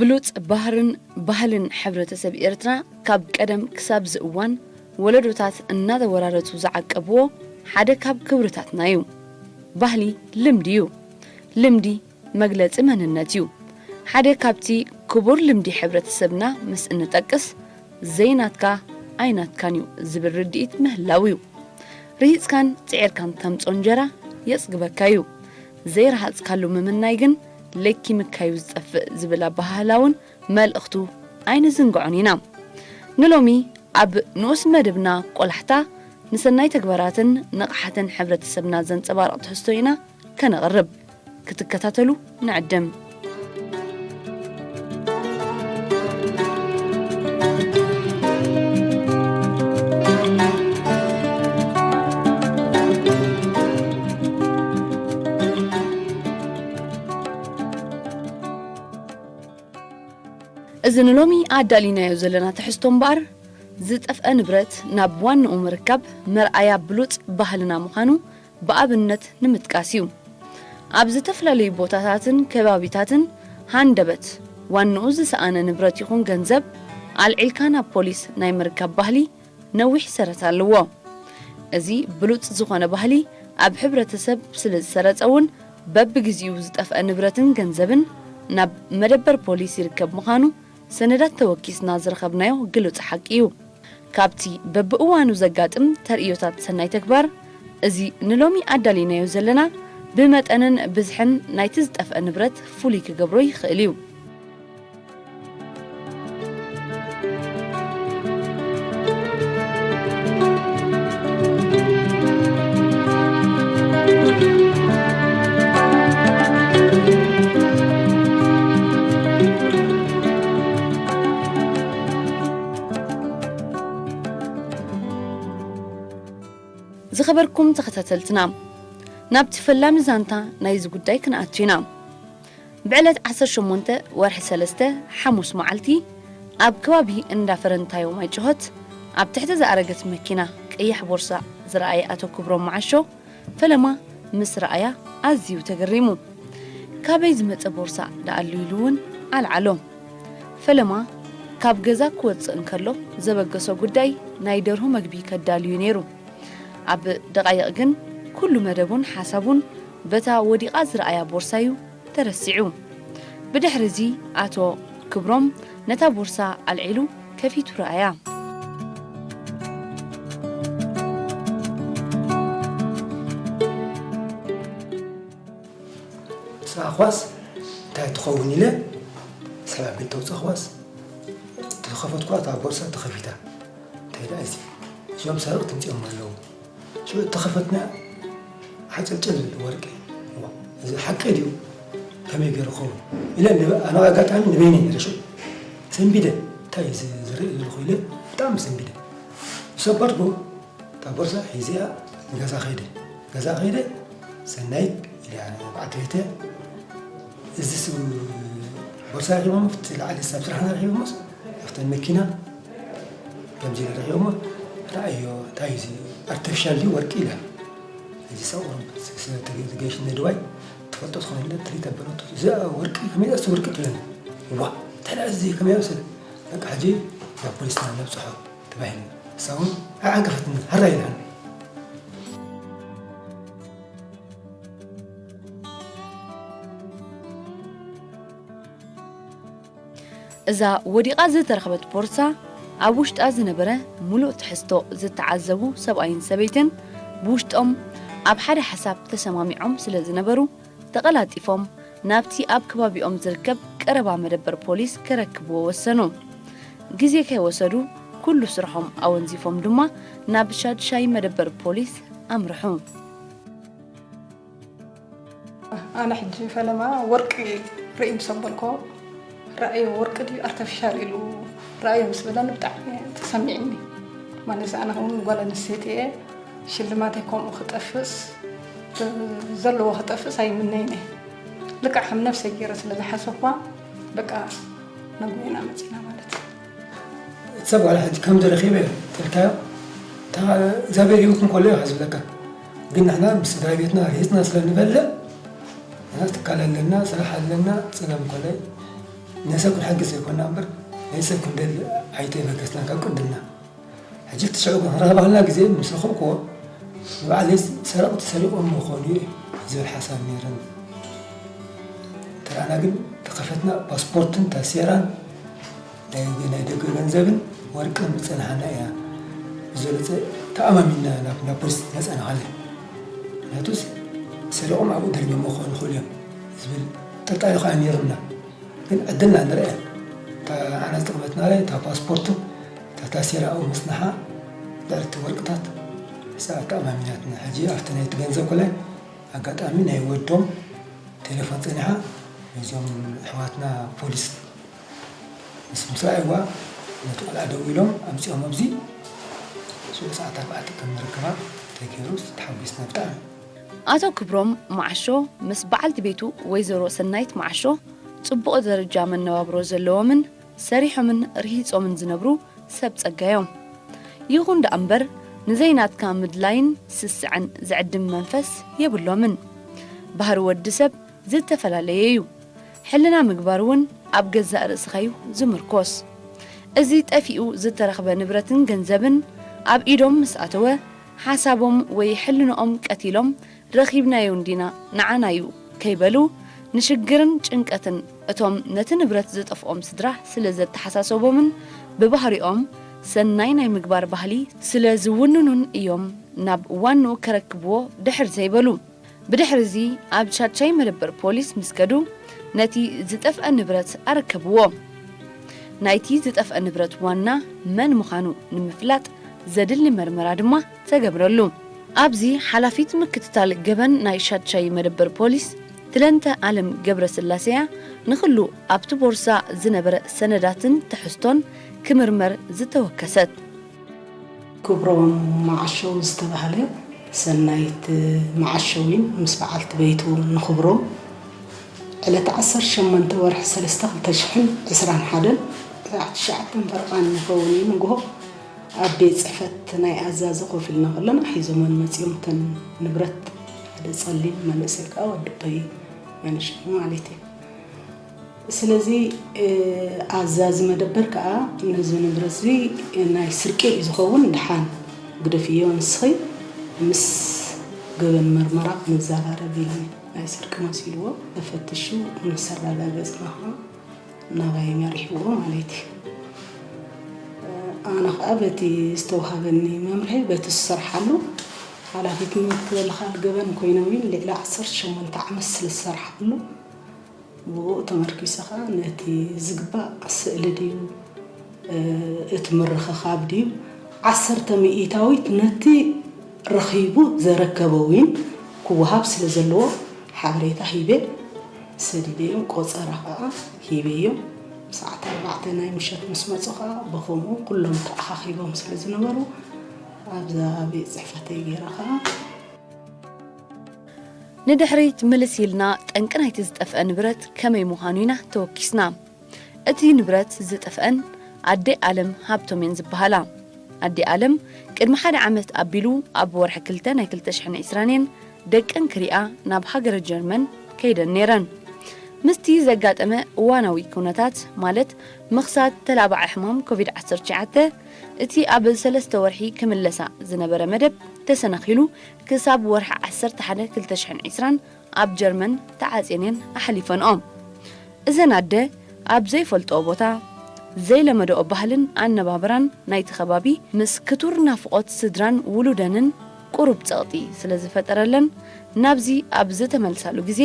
ብሉጽ ባህርን ባህልን ሕብረተሰብ ኤርትራ ካብ ቀደም ክሳብ ዝእዋን ወለዶታት እናተወራረሱ ዝዓቀብዎ ሓደ ካብ ክብርታትና እዩ። ባህሊ ልምዲ እዩ። ልምዲ መግለጺ መንነት እዩ። ሓደ ካብቲ ክቡር ልምዲ ሕብረተሰብና ምስ እንጠቅስ፣ ዘይናትካ ኣይናትካን እዩ ዝብል ርድኢት ምህላው እዩ። ርሂጽካን ጽዒርካን ተምጾ እንጀራ የጽግበካ እዩ። ዘይረሃጽካሉ ምምናይ ግን ለኪምካዩ ዝጠፍእ ዝብል ኣበሃህላ እውን መልእኽቱ ኣይንዝንግዖን ኢና። ንሎሚ ኣብ ንኡስ መደብና ቆላሕታ ንሰናይ ተግባራትን ንቕሓትን ሕብረተሰብና ዘንጸባርቕ ትሕዝቶ ኢና ከነቕርብ። ክትከታተሉ ንዕድም። እዚ ንሎሚ ኣዳሊናዮ ዘለና ትሕዝቶ እምበኣር፣ ዝጠፍአ ንብረት ናብ ዋንኡ ምርካብ መርኣያ ብሉጽ ባህልና ምዃኑ ብኣብነት ንምጥቃስ እዩ። ኣብ ዝተፈላለዩ ቦታታትን ከባቢታትን ሃንደበት ዋንኡ ዝሰኣነ ንብረት ይኹን ገንዘብ ኣልዒልካ ናብ ፖሊስ ናይ ምርካብ ባህሊ ነዊሕ ሰረት ኣለዎ። እዚ ብሉጽ ዝኾነ ባህሊ ኣብ ሕብረተሰብ ስለ ዝሰረጸ እውን በብግዜኡ ዝጠፍአ ንብረትን ገንዘብን ናብ መደበር ፖሊስ ይርከብ ምዃኑ ሰነዳት ተወኪስና ዝረኸብናዮ ግሉጽ ሓቂ እዩ። ካብቲ በብእዋኑ ዘጋጥም ተርእዮታት ሰናይ ተግባር፣ እዚ ንሎሚ ኣዳሊናዮ ዘለና ብመጠንን ብዝሕን ናይቲ ዝጠፍአ ንብረት ፍሉይ ክገብሮ ይኽእል እዩ። ዝኸበርኩም ተኸታተልትና፣ ናብቲ ፈላሚ ዛንታ ናይዚ ጉዳይ ክንኣቱ ኢና። ብዕለት ዓሰርተ ሸሞንተ ወርሒ ሰለስተ ሓሙስ መዓልቲ ኣብ ከባቢ እንዳ ፈረንታዮ ማይ ጭሆት ኣብ ትሕቲ ዝኣረገት መኪና ቀያሕ ቦርሳ ዝረኣየ ኣቶ ክብሮም መዓሾ ፈለማ ምስ ረኣያ ኣዝዩ ተገሪሙ። "ካበይ ዝመጸ ቦርሳ ደኣሉ?" ኢሉ እውን ኣልዓሎ። ፈለማ ካብ ገዛ ክወጽእ እንከሎ ዘበገሶ ጉዳይ ናይ ደርሆ መግቢ ከዳልዩ ነይሩ። ኣብ ደቓይቕ ግን ኩሉ መደቡን ሓሳቡን በታ ወዲቓ ዝረኣያ ቦርሳዩ ተረሲዑ። ብድሕሪ እዚ ኣቶ ክብሮም ነታ ቦርሳ ኣልዒሉ ከፊቱ ረኣያ። ንሳ ኳስ እንታይ ትኸውን ኢለ ሰላም ቤት ተውፅእ ኳስ ተኸፈትኳ፣ እታ ቦርሳ ተኸፊታ። እንታይ ደኣ እዚ? እዞም ሰረቕቲ ምፂኦም ኣለዉ። ሽዑ ተኸፈትና፣ ሓጨልጨል ዝብል ወርቂ። እዋ፣ እዚ ሓቂ ድዩ? ከመይ ገይሩ ክኸውን? ኢለ ንብ-፣ ኣነ ኣጋጣሚ ንበይነይ ነይረ ሽዑ። ሰንቢደ፣ እንታይ እዩ እዚ ዝርኢ ዘለኹ ኢለ ብጣዕሚ ሰንቢደ። ምስ ኣባድኩ፣ እታ ቦርሳ ሒዘያ ንገዛ ከይደ። ገዛ ከይደ፣ ሰናይት ኢላ በዓልቲ ቤተ፣ እዚ ስብ ቦርሳ ረኺቦም፣ ኣብቲ ላዕሊ ኣብ ስራሕና ረኺቦምስ፣ ኣብተን መኪና ከምዚ ኢለ ረኺቦሞ፣ "ረኣዮ፣ እንታይ እዩ እዚ? ኣርቲፊሻል ድዩ ወርቂ?" ኢላ። እዚ ሰብ ቁሩብ ስለ ተገ-፣ ዝገይሽ ነድዋይ ትፈልጦ ትኸውን ኢለ ትሪት ኣበለቶ። "እዚ ወርቂ ከመይ እዚ ወርቂ?" ትብለኒ። "እዋ፣ እንታይ ደኣ እዚ ከመይ ይመስል?" በቃ ሕጂ ናብ ፖሊስ ነብጽሖ ተባሂሉ። ንሳ እውን ኣይዓንቀፈትኒ፣ ሃራ ኢላኒ። እዛ ወዲቓ ዝተረኽበት ቦርሳ ኣብ ውሽጣ ዝነበረ ምሉእ ትሕዝቶ ዝተዓዘቡ ሰብኣይን ሰበይትን ብውሽጦም ኣብ ሓደ ሓሳብ ተሰማሚዖም ስለ ዝነበሩ፣ ተቐላጢፎም ናብቲ ኣብ ከባቢኦም ዝርከብ ቀረባ መደበር ፖሊስ ከረክብዎ ወሰኑ። ግዜ ከይወሰዱ፣ ኩሉ ስርሖም ኣወንዚፎም ድማ ናብ ሻድሻይ መደበር ፖሊስ ኣምርሑ። ኣነ ሕጂ ፈለማ ወርቂ ርኢ ምስ ኣበልኮ፣ "ረኣዮ፣ ወርቂ ድዩ ኣርተፊሻል?" ኢሉ ረኣዮ ምስ በለኒ ብጣዕሚ ተሰሚዕኒ። ማለት ኣነ እውን ጓል ኣንስተይቲ እየ፣ ሽልማተይ ከምኡ ክጠፍእስ፣ ዘለዎ ክጠፍእስ ኣይምነይን እየ። ልክዕ ከም ነብሰይ ገይረ ስለ ዝሓሰብኳ፣ በቃ፣ ነጉ ኢና መጺና ማለት እዩ። እቲ ሰብ ዋላ ሕጂ ከምዚ ረኺበ ትልካዮ፣ እታ እግዚኣብሔር ይውክም ከሎ እዩ ዝብለካ። ግን ንሕና ምስ ስድራ ቤትና ርሂጽና ስለ ንበልዕ፣ ንሕና ትካል ኣለና፣ ስራሕ ኣለና፣ ጸገም ከሎ ንሰብ ክንሕግዝ ዘይኮና እምበር ናይ ሰብ ክንደሊ ኣይተበገስናን ካብ ቅድምና። ሕጂ እቲ ሽዑ ግን ክንረኽብ ከለና ግዜ ምስ ረኸብክዎ ንባዕለይ ሰረቕቲ ሰሪቖም ምኾኑ እዩ ዝብል ሓሳብ ነይርኒ። ተራና ግን ተኸፈትና ፓስፖርትን ታሴራን ናይ ናይ ደገ ገንዘብን ወርቅን ዝጸናሓና እያ። ብዝበለጸ ተኣማሚንና ናብ ናብ ፖሊስ መጻና። ካልእ ምክንያቱስ ሰሪቖም ኣብኡ ደርቢሞ ክኾኑ ይኽእሉ እዮም ዝብል ጥርጣሬ ከኣ ነይሩና። ግን ዕድልና ንርአያ። እታ ንዓና ዝጠቕመትና እታ ፓስፖርትን እታ ታሴራ ኣብኡ ምጽናሓ ልዕሊ እቲ ወርቅታት እሳ ተኣማሚናትና። ሕጂ ኣብቲ ናይቲ ገንዘብ ኮላይ ኣጋጣሚ ናይ ወዶም ቴሌፎን ጸኒሓ፣ ነዞም ኣሕዋትና ፖሊስ ምስ ምስ ረኣይዋ ነቲ ቆልዓ ደዊሎም ኣምጺኦም ኣብዚ ሽዑ ሰዓት ኣርባዕተ ከም ንረክባ ተገይሩ ተሓጒስና ብጣዕሚ። ኣቶ ክብሮም መዓሾ ምስ በዓልቲ ቤቱ ወይዘሮ ሰናይት መዓሾ ጽቡቕ ደረጃ መነባብሮ ዘለዎምን ሰሪሖምን ርሂጾምን ዝነብሩ ሰብ ጸጋ እዮም። ይኹን ደኣ እምበር ንዘይናትካ ምድላይን ስስዐን ዝዕድም መንፈስ የብሎምን። ባህሪ ወዲ ሰብ ዝተፈላለየ እዩ። ሕልና ምግባር እውን ኣብ ገዛእ ርእስኻ እዩ ዝምርኮስ። እዚ ጠፊኡ ዝተረኽበ ንብረትን ገንዘብን ኣብ ኢዶም ምስ ኣተወ ሓሳቦም ወይ ሕልንኦም ቀቲሎም ረኺብናዮ እንዲና ንዓና እዩ ከይበሉ ንሽግርን ጭንቀትን እቶም ነቲ ንብረት ዝጠፍኦም ስድራ ስለ ዘተሓሳሰቦምን ብባህሪኦም ሰናይ ናይ ምግባር ባህሊ ስለ ዝውንኑን እዮም ናብ ዋንኡ ከረክብዎ ድሕር ዘይበሉ። ብድሕሪ እዚ ኣብ ሻድሻይ መደበር ፖሊስ ምስ ከዱ ነቲ ዝጠፍአ ንብረት ኣረከብዎ። ናይቲ ዝጠፍአ ንብረት ዋና መን ምዃኑ ንምፍላጥ ዘድሊ መርመራ ድማ ተገብረሉ። ኣብዚ ሓላፊት ምክትታል ገበን ናይ ሻድሻይ መደበር ፖሊስ ትለንተ ኣለም ገብረስላሴያ ንኹሉ ኣብቲ ቦርሳ ዝነበረ ሰነዳትን ትሕዝቶን ክምርመር ዝተወከሰት። ክብሮም መዓሸው ዝተባህለ ሰናይት መዓሸዊን ምስ በዓልቲ ቤቱ ንክብሮም ዕለት ዓሰርተ ሸሞንተ ወርሒ ሰለስተ ክልተ ሽሕን ዕስራን ሓደን ሰዓት ትሽዓተ ፈረቓ ንኸውን እዩ ንግሆ ኣብ ቤት ፅሕፈት ናይ ኣዛዚ ኮፍ ኢልና ከለና ሒዞመን መፂኦም እተን ንብረት ሓደ ፀሊም መንእሰይ ከዓ ወዲ ኣቦይ መንእሸይ ማለት እዩ። ስለዚ ኣዛዚ መደበር ከዓ ነዚ ንብረት እዚ ናይ ስርቂ እዩ ዝኸውን ድሓን ግደፍዮ ንስኺ ምስ ገበን መርመራ ክንዘራረብ ኢሉ ናይ ስርቂ መሲልዎ ተፈትሹ ምስ ኣረጋገፅና ከዓ ናባይ መሪሕዎ ማለት እዩ። ኣነ ከዓ በቲ ዝተውሃበኒ መምርሒ በቲ ዝሰርሓሉ ሓላፊት ምክትታል ገበን ኮይነ እውን ልዕሊ ዓሰርተ ሸሞንተ ዓመት ስለ ዝሰርሓሉ ብኡ ተመርኪሰ ከዓ ነቲ ዝግባእ ስእሊ ድዩ እቲ ምርኽኻብ ድዩ ዓሰርተ ሚኢታዊት ነቲ ረኺቡ ዘረከበ እውን ክወሃብ ስለ ዘለዎ ሓበሬታ ሂበ ሰዲደዮም ቆፀራ ከዓ ሂበዮም ሰዓት ኣርባዕተ ናይ ምሸት ምስ መፁ ከዓ ብኸምኡ ኩሎም ተኣኻኺቦም ስለ ዝነበሩ ኣብዛ ቤት ፅሕፈተይ ገይረ ከዓ ንድሕሪት ምልስ ኢልና ጠንቂ ናይቲ ዝጠፍአ ንብረት ከመይ ምዃኑ ኢና ተወኪስና። እቲ ንብረት ዝጠፍአን ኣደ ኣለም ሃብቶም እየን ዝበሃላ። ኣደ ኣለም ቅድሚ ሓደ ዓመት ኣቢሉ ኣብ ወርሒ ክልተ ናይ ክልተ ሽሕን ዕስራን እየን ደቀን ክሪኣ ናብ ሃገረ ጀርመን ከይደን ነይረን። ምስቲ ዘጋጠመ እዋናዊ ኩነታት ማለት ምኽሳድ ተላባዒ ሕማም ኮቪድ ዓሰርተ ትሽዓተ እቲ ኣብ ሰለስተ ወርሒ ክምለሳ ዝነበረ መደብ ተሰናኺሉ ክሳብ ወርሒ ዓሰርተ ሓደ ክልተ ሽሕን ዕስራን ኣብ ጀርመን ተዓፅየን እየን ኣሕሊፈንኦ። እዘን ኣደ ኣብ ዘይፈልጥኦ ቦታ ዘይለመድኦ ባህልን ኣነባብራን ናይቲ ከባቢ ምስ ክቱር ናፍቖት ስድራን ውሉደንን ቁሩብ ፀቕጢ ስለ ዝፈጠረለን ናብዚ ኣብ ዝተመልሳሉ ግዜ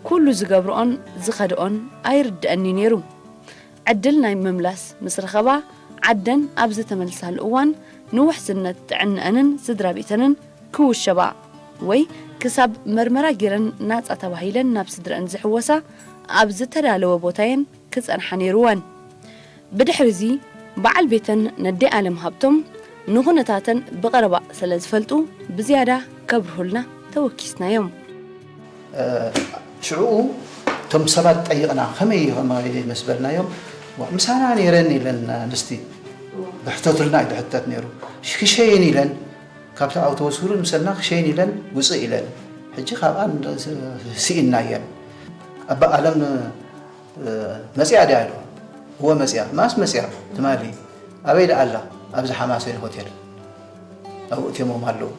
ኩሉ ዝገብርኦን ዝኸድኦን ኣይርድአኒ ነይሩ። ዕድል ናይ ምምላስ ምስ ረኸባ ዓደን ኣብ ዝተመልሳሉ እዋን ንውሕስነት ጥዕንአንን ስድራ ቤተንን ክውሸባ ወይ ክሳብ መርመራ ጌረን ናፃ ተባሂለን ናብ ስድረአን ዝሕወሳ ኣብ ዝተዳለወ ቦታየን ክፀንሓ ነይርወን። ብድሕሪ እዚ በዓል ቤተን ነዴ ኣለም ሃብቶም ንኹነታተን ብቐረባ ስለ ዝፈልጡ ብዝያዳ ከብርሁልና ተወኪስናዮም። ሽዑ እቶም ሰባት ጠይቕና ከመይ ከመይ ምስ በልናዮም ምሳና ነይረን ኢለን ኣንስቲ ብሕተቱልና እዩ ዝሕተት ነይሩ። ክሸይን ኢለን ካብቲ ኣውቶቡስ ውርድ ምሰልና ክሸይን ኢለን ውፅእ ኢለን ሕጂ ካብኣ ስኢንናየን። ኣባ ኣለም መፅያ ድያ ኢሉ። እወ መፅያ። ማስ መፅያ ትማሊ ኣበይ ደኣ ኣላ? ኣብዚ ሓማሴን ሆቴል ኣብኡ እትዮሞም ኣለዉ።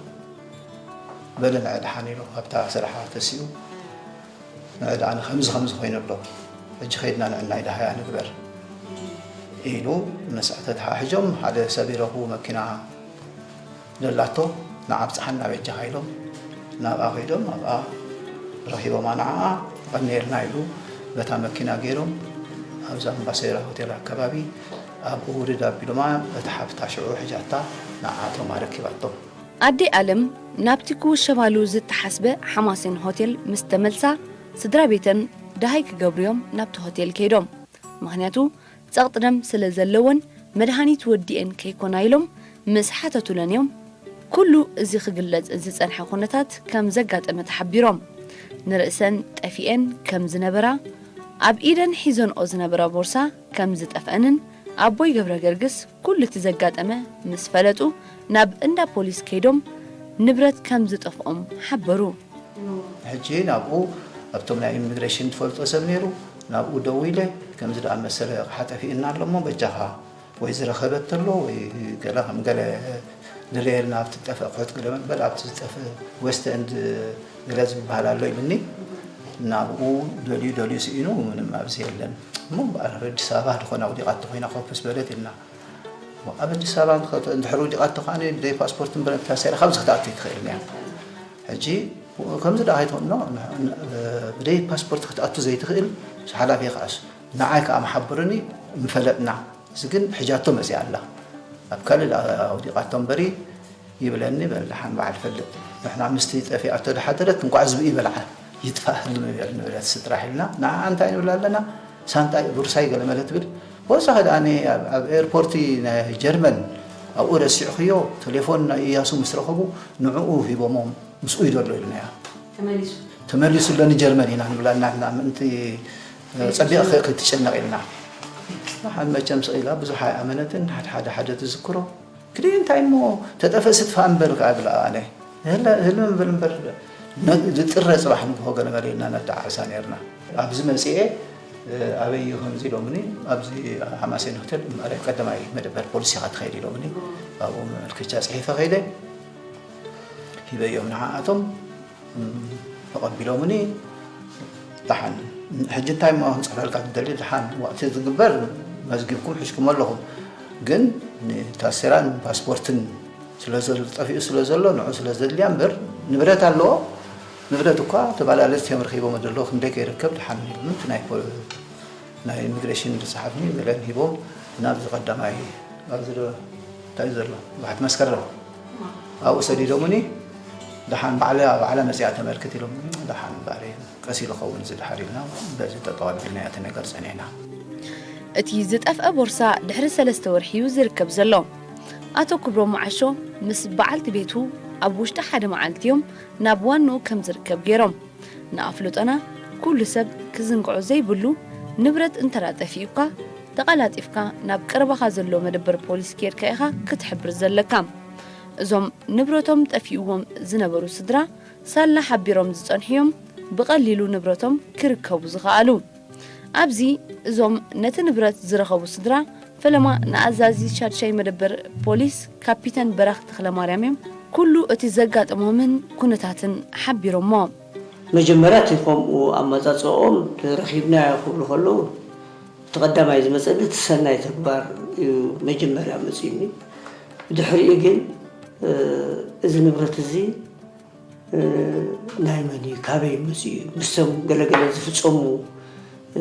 በለ ንዐ ደሓን ኢሉ ካብታ ስራሓ ተሲኡ፣ ንዐ ደኣ ከምዚ ከምዚ ኮይኑ ኣሎ፣ ሕጂ ከይድና ንዕናይ ደሃያ ንግበር ኢሉ። ምስ ተተሓሒዞም ሓደ ሰብ ይረኽቡ፣ መኪና ደላቶ፣ ንዓ ኣብፅሓና በጃኻ ኢሎም ናብኣ ከይዶም ኣብኣ ረኺቦማ። ንዓኣ ቀንየልና ኢሉ በታ መኪና ገይሮም ኣብዚ ኣምባሰደር ሆቴል ኣከባቢ ኣብኡ ውርድ ኣቢሎማ። እታ ሓፍታ ሽዑ ሕጃታ ንዓኣቶም ኣረኪባቶም። ኣደይ ኣለም ናብቲ ክውሸባሉ ዝተሓስበ ሓማሴን ሆቴል ምስ ተመልሳ፣ ስድራ ቤተን ደሃይ ክገብርዮም ናብቲ ሆቴል ከይዶም። ምኽንያቱ ጸቕጢ ደም ስለ ዘለወን መድሃኒት ወዲኤን ከይኮና ኢሎም ምስ ሓተቱለን እዮም ኩሉ እዚ ክግለጽ ዝጸንሐ ኩነታት ከም ዘጋጠመ ተሓቢሮም። ንርእሰን ጠፊኤን ከም ዝነበራ፣ ኣብ ኢደን ሒዘንኦ ዝነበራ ቦርሳ ከም ዝጠፍአንን ኣቦይ ገብረ ገርግስ ኩሉ እቲ ዘጋጠመ ምስ ፈለጡ ናብ እንዳ ፖሊስ ከይዶም ንብረት ከም ዝጠፍኦም ሓበሩ። ሕጂ ናብኡ ኣብቶም ናይ ኢሚግሬሽን ትፈልጦ ሰብ ነይሩ፣ ናብኡ ደዊለ ከምዚ ደኣ መሰለ ኣቕሓ ጠፊእና ኣሎ እሞ በጃኻ ወይ ዝረኸበት ተሎ ወይ ገለ ከም ገለ ድለየልና ኣብቲ ዝጠፍአ ኣቑሑት ገለ መበል ኣብቲ ዝጠፍአ ዌስት ኤንድ ገለ ዝበሃል ኣሎ ኢሉኒ። ናብኡ ደልዩ ደልዩ ስኢኑ ምንም ኣብዚ የለን። እሞ እምበኣር ኣዲስ ኣበባ ዝኾነ ኣውዲቓቶ ኮይና ኮፕስ በለት ኢልና። ኣብ ኣዲስ ኣበባ እንተ-፣ እንድሕር ወዲቓቶ ከኣ ብደይ ፓስፖርት እምበር ታሲራ ካብዚ ክትኣቱ ኣይትኽእልን እያ። ሕጂ ከምዚ ደኣ ኣይትኾን፣ ኖ፣ ን-፣ ን-፣ ብደይ ፓስፖርት ክትኣቱ ዘይትኽእል፣ ምስ ሓላፊ ከኣስ ንዓይ ከኣ መሓብሩኒ ምፈለጥና። እዚ ግን ሕጃቶ መጺኣ ኣላ። ኣብ ካልእ ኣውዲቓቶ እምበሪ ይብለኒ፣ በል ደሓን በዓል ፈልጥ። ንሕና ምስቲ ጠፊኣቶ ድሓደረት እንቋዕ ዝብኢ በልዓ ይጥፋእ ህልም እምበር ንብረት ስድራ ሒልና ንዓ እንታይ ንብል ኣለና? ሳንጣይ፣ ቦርሳይ ገለ መለ ትብል። ወሳኺ ደኣ ኣብ፣ ኣብ ኤርፖርቲ ናይ ጀርመን ኣብኡ ረሲዕኽዮ፣ ቴሌፎን ናይ እያሱ ምስ ረኸቡ ንዕኡ ሂቦሞም፣ ምስኡ እዩ ዘሎ ኢሉናያ። ተመሊሱ? ተመሊሱ ኣሎ ንጀርመን ኢና ንብላ እና፣ እና ምእንቲ ጸቢቕ ከ-፣ ክትጨነቕ ኢልና። ደሓን መቸም ስቕ ኢላ ብዙሕ ኣይኣመነትን፣ ሓደ ሓደ ሓደ ትዝክሮ። ግዲ እንታይ እሞ ተጠፍእ ስጥፋ እምበር ከኣ ብላ ኣነ። ህለ-፣ ህልም እምበር እምበር ነ-፣ ዝጥረ ጽባሕ ንግሆ ገለ መለ ኢልና ነደዓዕሳ ነርና። ኣብዚ መጺኤ፣ እ፣ ኣበይ እዩ ከምዚ ኢሎምኒ፣ ኣብዚ ሓማሴን ሆቴል፣ ማለት ቀዳማይ መደበር ፖሊስ ኢኻ ትኸይድ ኢሎምኒ። ኣብኡ መመልከቻ ጽሒፈ ከይደ፣ ሂበዮም ንዓኣቶም። እም፣ ተቐቢሎምኒ። ደሓን፣ ሕጂ እንታይ እሞ ክንጽሕፈልካ ትደሊ? ደሓን፣ ወቕቲ ዝግበር መዝጊብኩም ሒዝኩም ኣለኹም። ግን ንታሴራን ፓስፖርትን ስለ ዘል-፣ ጠፊኡ ስለ ዘሎ፣ ንዑ ስለ ዘድልያ እምበር፣ ንብረት ኣለዎ። ንብረት እኳ ተመላለስቲ እዮም ረኺቦም ዘለዉ፣ ክንደይ ከይርከብ ደሓን ኢሉኒ። እቲ ናይ ፖ-፣ ናይ ኢሚግሬሽን ዝጸሓፍኒ ገለን ሂቦም ናብዚ ቀዳማይ ኣብዚ ዶ እንታይ እዩ ዘሎ? ባሕቲ መስከረም ኣብኡ ሰዲዶምኒ። ደሓን ባዕላ፣ ባዕላ መጺኣ ተመልክት ኢሎምኒ። ደሓን እምበኣር ቀስ ኢሉ ኸውን እዚ ድሓር ኢልና በዚ ጠጠው ኣቢልና እቲ ነገር ጸኒሕና። እቲ ዝጠፍአ ቦርሳ ድሕሪ ሰለስተ ወርሒ እዩ ዝርከብ ዘሎ። ኣቶ ክብሮም መዓሾ ምስ በዓልቲ ቤቱ ኣብ ውሽጢ ሓደ መዓልቲ እዮም ናብ ዋንኡ ከም ዝርከብ ገይሮም። ንኣፍልጦና ኩሉ ሰብ ክዝንግዖ ዘይብሉ ንብረት እንተ ደኣ ጠፊኡካ፣ ተቐላጢፍካ ናብ ቀረባኻ ዘሎ መደበር ፖሊስ ኬድካ ኢኻ ክትሕብር ዘለካ። እዞም ንብረቶም ጠፊእዎም ዝነበሩ ስድራ፣ ሳላ ሓቢሮም ዝጸንሑ እዮም ብቐሊሉ ንብረቶም ክርከቡ ዝኸኣሉ። ኣብዚ እዞም ነቲ ንብረት ዝረኸቡ ስድራ፣ ፈለማ ንኣዛዚ ሻድሻይ መደበር ፖሊስ ካፒተን በራኽ ተኽለማርያም እዮም ኩሉ እቲ ዘጋጠሞምን ኩነታትን ሓቢሮሞ። መጀመርያ እቲ ከምኡ ኣመጻጽኦም ረኺብናዮ ክብሉ ከለዉ፣ እቲ ቀዳማይ ዝመጸኒ እቲ ሰናይ ተግባር እዩ መጀመርያ መጺኡኒ። ብድሕሪኡ ግን፣ እ፣ እዚ ንብረት እዚ፣ እ፣ ናይ መን እዩ? ካበይ መጺኡ እዩ? ምስቶም ገለገለ ዝፍጸሙ፣ እ፣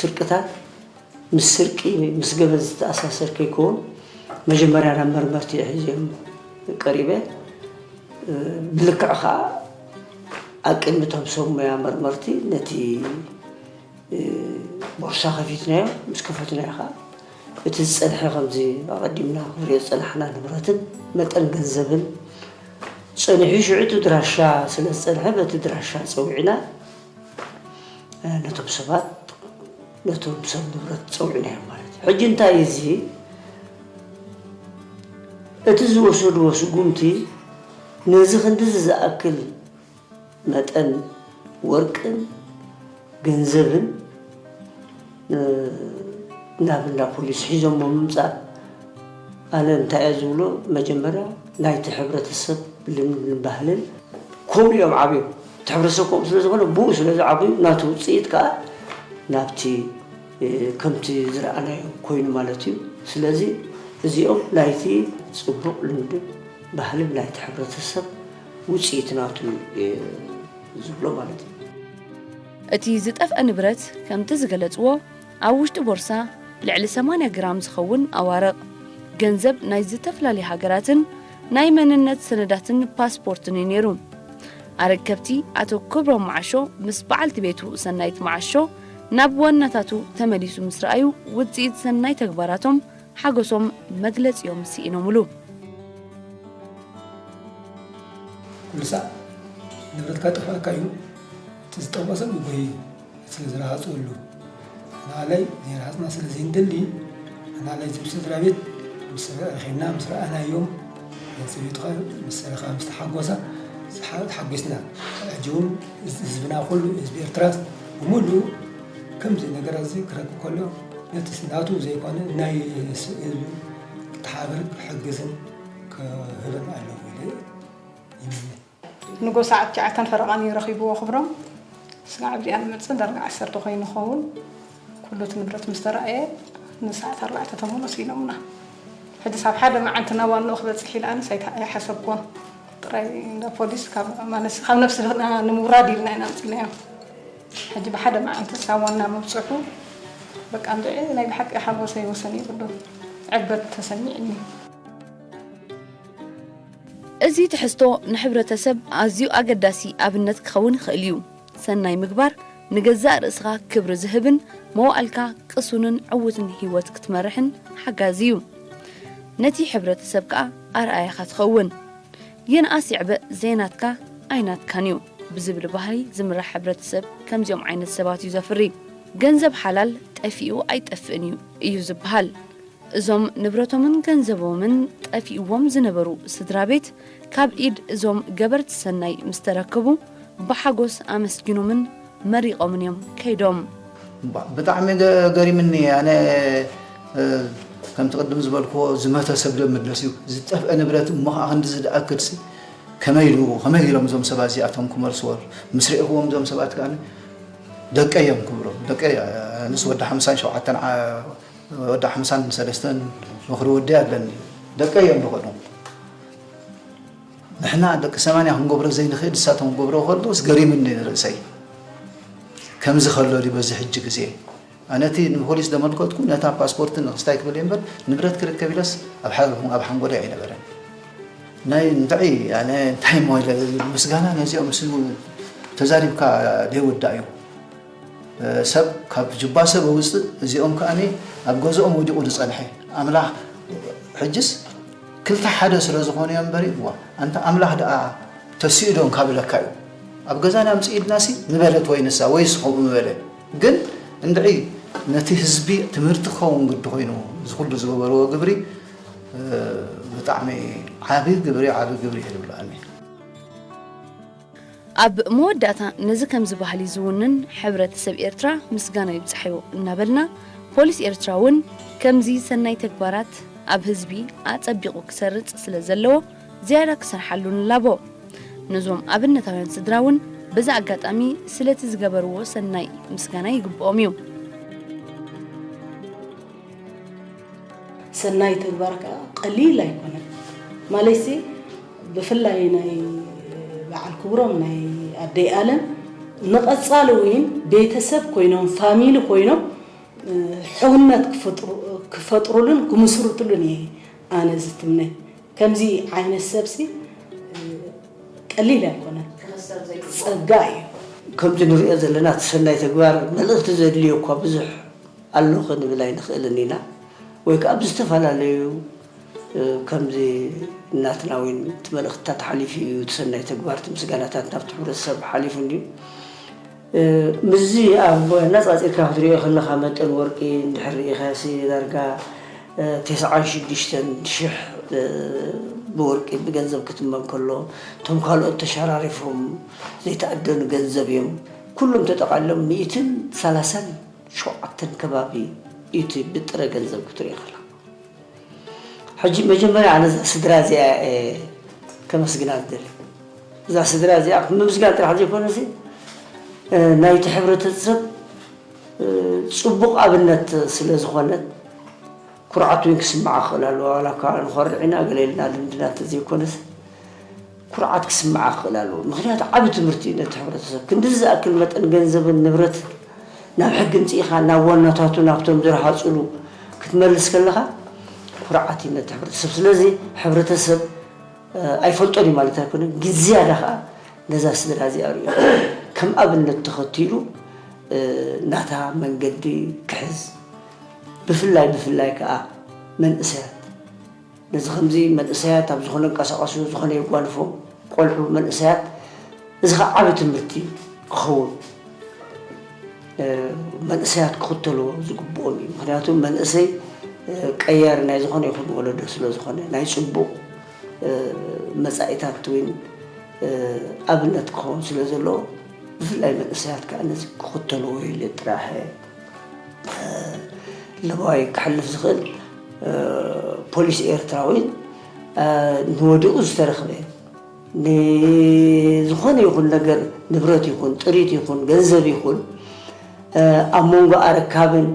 ስርቅታት ምስ ስርቂ፣ ምስ ገበን ዝተኣሳሰር ከይከውን መጀመርያ ናብ መርመርቲ እየ ሒዘዮም ቀሪበ። እ፣ ብልክዕ ኸኣ ኣብ ቅድሚ እቶም ሰብ ሞያ መርመርቲ ነቲ፣ እ፣ ቦርሳ ከፊትናዮ። ምስ ከፈትናዮ ኸኣ እቲ ዝጸንሐ፣ ከምዚ ኣቐዲምና ክንሪኦ ዝጸናሕና ንብረትን መጠን ገንዘብን ጸኒሑ፣ ሽዑ እቲ ድራሻ ስለ ዝጸንሐ በቲ ድራሻ ጸዊዕና፣ እ፣ ነቶም ሰባት፣ ነቶም ሰብ ንብረት ጸዊዕናዮም ማለት እዩ። ሕጂ እንታይ እዩ እዚ? እቲ ዝወሰድዎ ስጉምቲ ነዚ ክንድዚ ዝኣክል መጠን ወርቅን ገንዘብን ናብ እንዳ ፖሊስ ሒዞሞ ምምፃእ። ኣነ እንታይ እየ ዝብሎ፣ መጀመርያ ናይቲ ሕብረተሰብ ልምድን ባህልን ከምኡ እዮም ዓብዮም። እቲ ሕብረተሰብ ከምኡ ስለ ዝኾነ ብኡ ስለ ዝዓብዩ ናቲ ውፅኢት ከዓ ናብቲ ከምቲ ዝረኣናዮ ኮይኑ ማለት እዩ። ስለዚ እዚኦም ናይቲ ፅቡቕ ልምድን ባህልን ናይቲ ሕብረተሰብ ውፅኢት ናቱ ዝብሎ ማለት እዩ። እቲ ዝጠፍአ ንብረት ከምቲ ዝገለፅዎ ኣብ ውሽጢ ቦርሳ ልዕሊ ሰማንያ ግራም ዝኸውን ኣዋርቕ፣ ገንዘብ ናይ ዝተፈላለዩ ሃገራትን ናይ መንነት ሰነዳትን ፓስፖርትን እዩ ነይሩ። ኣረከብቲ ኣቶ ክብሮም መዓሾ ምስ በዓልቲ ቤቱ ሰናይት መዓሾ ናብ ዋናታቱ ተመሊሱ ምስ ረኣዩ ውፅኢት ሰናይ ተግባራቶም ሓጎሶም መግለፂኦም ስኢኖምሉ። ኩሉ ሳዕ ንብረትካ ጠፋእካ እዩ እቲ ዝጠፍኦ ሰብ ይጎይ ስለ ዝረሃፅወሉ ንዓለይ ዘይረሃፅና ስለ ዘይንደሊ ንዓለይ ዝም ስድራ ቤት ምስ ረኺብና ምስ ረኣናዮም ሰበይትኻ ምስ ረኻ ምስ ተሓጎሳ ተሓጒስና ሕጂ እውን ህዝብና ኩሉ ህዝቢ ኤርትራ ብምሉ ከምዚ ነገር እዚ ክረክብ ከሎ ነቲ ናቱ ዘይኮነ ናይ ህዝቢ ክተሓባበር ክሕግዝን ክህብን ኣለዎ ኢለ ይምነ። ንጎ ሰዓት ትሽዓተን ፈረቓን እዩ ረኺብዎ ክብሮም። ስጋዕ ኣብዚኣ ንመጽእ ዳርጋ ዓሰርተ ኮይኑ ይኸውን። ኩሉ እቲ ንብረት ምስ ተራእየ ንሰዓት ኣርባዕተ ተመለሱ ኢሎምና። ሕጅስ ኣብ ሓደ መዓልቲ ናብ ዋንኡ ክበጽሕ ኢለ ኣነስ ኣይተ- ኣይሓሰብኩዎን። ጥራይ እንዳ ፖሊስ ካብ ማለት ካብ ነብስና ንምውራድ ኢልና ኢና ኣምጺእናዮ። ሕጂ ብሓደ መዓልቲ ሳብ ዋና ምብፅሑ በቃ እንድዒ ናይ ብሓቂ ሓጎሰይ ወሰን የብሉን። ዕግበት ተሰሚዕኒ። እዚ ትሕዝቶ ንሕብረተሰብ ኣዝዩ ኣገዳሲ ኣብነት ክኸውን ይኽእል እዩ። ሰናይ ምግባር ንገዛእ ርእስኻ ክብሪ ዝህብን መዋእልካ ቅሱንን ዕዉትን ህይወት ክትመርሕን ሓጋዚ እዩ። ነቲ ሕብረተሰብ ከኣ ኣርኣያኻ ትኸውን። የንኣስ ይዕበ ዘይናትካ ኣይናትካን እዩ ብዝብል ባህሊ ዝምራሕ ሕብረተሰብ ከምዚኦም ዓይነት ሰባት እዩ ዘፍሪ። ገንዘብ ሓላል ጠፊኡ ኣይጠፍእን እዩ እዩ ዝበሃል። እዞም ንብረቶምን ገንዘቦምን ጠፊእዎም ዝነበሩ ስድራ ቤት ካብ ኢድ እዞም ገበርቲ ሰናይ ምስ ተረከቡ ብሓጎስ ኣመስጊኖምን መሪቖምን እዮም ከይዶም። ብጣዕሚ ገሪምኒ ኣነ ከምቲ ቅድም ዝበልክዎ ዝመተ ሰብ ዶ ምለስ እዩ ዝጠፍአ ንብረት እሞ ከዓ ክንዲ ዝደኣክልሲ ከመይ ኢሉ ከመይ ኢሎም እዞም ሰባት እዚኣቶም ክመልስዎ ምስ ርኢኽዎም እዞም ሰባት ከዓ ደቀ እዮም ክብሎም ደቀ ኣነስ ወዲ ሓምሳን ሸውዓተን ወዲ ሓምሳን ሰለስተን ምኽሪ ወዲ ኣለኒ ደቀ እዮም ዝኸዱ ንሕና ደቂ ሰማንያ ክንገብሮ ዘይንኽእል ንሳቶም ክገብርዎ ከለውስ ገሪምኒ ንርእሰይ ከምዚ ከሎ ድዩ በዚ ሕጂ ግዜ ኣነ እቲ ንፖሊስ ዘመልከትኩ ነታ ፓስፖርት ንክስታይ ክብል እየ እምበር ንብረት ክርከብ ኢለስ ኣብ ሓ- ኣብ ሓንጎለይ ኣይነበረን ናይ እንታይ ኣነ እንታይ እሞ ኢለ ምስጋና ነዚኦም ስ ተዛሪብካ ዘይውዳእ እዩ ሰብ ካብ ጅባ ሰብ ኣውፅእ እዚኦም ከዓ ኣብ ገዝኦም ወዲቑ ዝፀንሐ ኣምላኽ ሕጅስ ክልተ ሓደ ስለ ዝኾኑ እዮም እምበር እዋ ኣንታ ኣምላኽ ደኣ ተስኢዶም ካብ ለካ እዩ ኣብ ገዛና ኣምፅእ ኢልናሲ ምበለት ወይ ንሳ ወይስ ከምኡ ምበለ ግን እንድዒ ነቲ ህዝቢ ትምህርቲ ክኸውን ግዲ ኮይኑ እዚ ኩሉ ዝገበርዎ ግብሪ ብጣዕሚ ዓቢ ግብሪ ዓቢ ግብሪ እየ ዝብሎ ኣነ ኣብ መወዳእታ ነዚ ከምዚ ባህሊ ዝውንን ሕብረተሰብ ኤርትራ ምስጋና ይብጻሕዮ እናበልና ፖሊስ ኤርትራ እውን ከምዚ ሰናይ ተግባራት ኣብ ህዝቢ ኣጸቢቑ ክሰርጽ ስለ ዘለዎ ዝያዳ ክሰርሓሉ ንላቦ። ነዞም ኣብነታውያን ስድራ እውን በዚ ኣጋጣሚ ስለቲ ዝገበርዎ ሰናይ ምስጋና ይግብኦም እዩ። ሰናይ ተግባር ከዓ ቀሊል ኣይኮነን ማለትሲ ብፍላይ ናይ በዓል ክብሮም ናይ ኣደይ ኣለም ንቐፃሊ እውን ቤተሰብ ኮይኖም ፋሚሊ ኮይኖም ሕውነት ክፈጥሩሉን ክምስርትሉን እየ ኣነ ዝትምነ ከምዚ ዓይነት ሰብሲ ቀሊል ኣይኮነን ጸጋ እዩ ከምዚ ንሪኦ ዘለና እቲ ሰናይ ተግባር መልእኽቲ ዘድልዮ እኳ ብዙሕ ኣሎ ክንብል ኣይንኽእልን ኢና ወይ ከዓ ብዝተፈላለዩ ከምዚ እናትና እውን እቲ መልእኽትታት ሓሊፉ እዩ እቲ ሰናይ ተግባር እቲ ምስጋናታት ናብቲ ሕብረተሰብ ሓሊፉ እንድዩ ምስዚ ኣብ ነፃፂርካ ክትሪኦ ከለካ መጠን ወርቂ እንድሕር ርኢካሲ ዳርጋ ተስዓን ሽዱሽተን ሽሕ ብወርቂ ብገንዘብ ክትመን ከሎ እቶም ካልኦት ተሸራሪፎም ዘይተኣደኑ ገንዘብ እዮም ኩሎም ተጠቃሎም ሚእትን ሰላሳን ሸውዓተን ከባቢ እዩ እቲ ብጥረ ገንዘብ ክትሪኦ ከለኻ። ሕጂ መጀመርያ ኣነ እዛ ስድራ እዚኣ እየ ከመስግና ዝደሊ። እዛ ስድራ እዚኣ ምምስጋን ጥራሕ ዘይኮነሲ፣ እ፣ ናይቲ ሕብረተሰብ፣ እ፣ ጽቡቕ ኣብነት ስለ ዝኾነት፣ ኩርዓት እውን ክስምዓ ክኽእል ኣለዎ። ዋላ እኳ ንኾርዕ ኢና ገለ ኢልና ልምድና እንተዘይኮነስ፣ ኩርዓት ክስምዓ ክኽእል ኣለዎ። ምኽንያቱ ዓቢ ትምህርቲ እዩ ነቲ ሕብረተሰብ። ክንድዚ ዝኣክል መጠን ገንዘብን ንብረት ናብ ሕጊ ምጽኢኻ፣ ናብ ዋናታቱ፣ ናብቶም ዝረሃጹሉ ክትመልስ ከለኻ፣ ኩርዓት እዩ ነቲ ሕብረተሰብ። ስለዚ ሕብረተሰብ፣ እ፣ ኣይፈልጦን እዩ ማለት ኣይኮነን፣ ግን ዝያዳ ኸኣ ነዛ ስድራ እዚኣ ርእዩ ከም ኣብነት ተኸቲሉ፣ እ፣ ናታ መንገዲ ክሕዝ፣ ብፍላይ፣ ብፍላይ ከኣ መንእሰያት። ነዚ ከምዚ መንእሰያት ኣብ ዝኾነ እንቀሳቐሱ፣ ዝኾነ የጓንፎም፣ ቆልዑ፣ መንእሰያት፣ እዚ ኸዓ ዓቢ ትምህርቲ ክኸውን፣ እ፣ መንእሰያት ክኽተልዎ ዝግብኦም እዩ። ምኽንያቱ መንእሰይ፣ እ፣ ቀያሪ ናይ ዝኾነ ይኹን ወለዶ ስለ ዝኾነ፣ ናይ ጽቡቕ፣ እ፣ መጻኢታት እውን፣ እ፣ ኣብነት ክኸውን ስለ ዘለዎ፣ ብፍላይ መንእሰያት ከኣ ነዚ ክኽተልዎ ኢለ ጥራሕ፣ እ፣ ለባዋይ ክሕልፍ ዝኽእል፣ እ፣ ፖሊስ ኤርትራ እውን፣ እ፣ ንወድኡ ዝተረኽበ፣ ንዝኾነ ይኹን ነገር፣ ንብረት ይኹን፣ ጥሪት ይኹን፣ ገንዘብ ይኹን፣ እ፣ ኣብ መንጎ ኣረካብን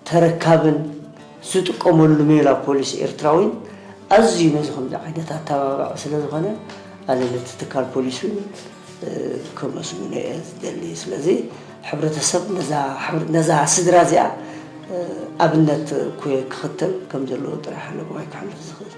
ተረካብን ዝጥቀመሉ ሜላ ፖሊስ ኤርትራ እውን ኣዝዩ ነዚ ከምዚ ዓይነት ኣተባባዒ ስለ ዝኾነ፣ ኣነ ነቲ ትካል ፖሊስ እውን፣ እ፣ ከመስግኖ እየ ዝደሊ። ስለዚ ሕብረተሰብ ነዛ ሕብረ-፣ ነዛ ስድራ እዚኣ፣ እ፣ ኣብነት ኩ-፣ ክኽተል ከም ዘለዎ ጥራሕ ኣለባዋይ ክሓልፍ ዝኽእል።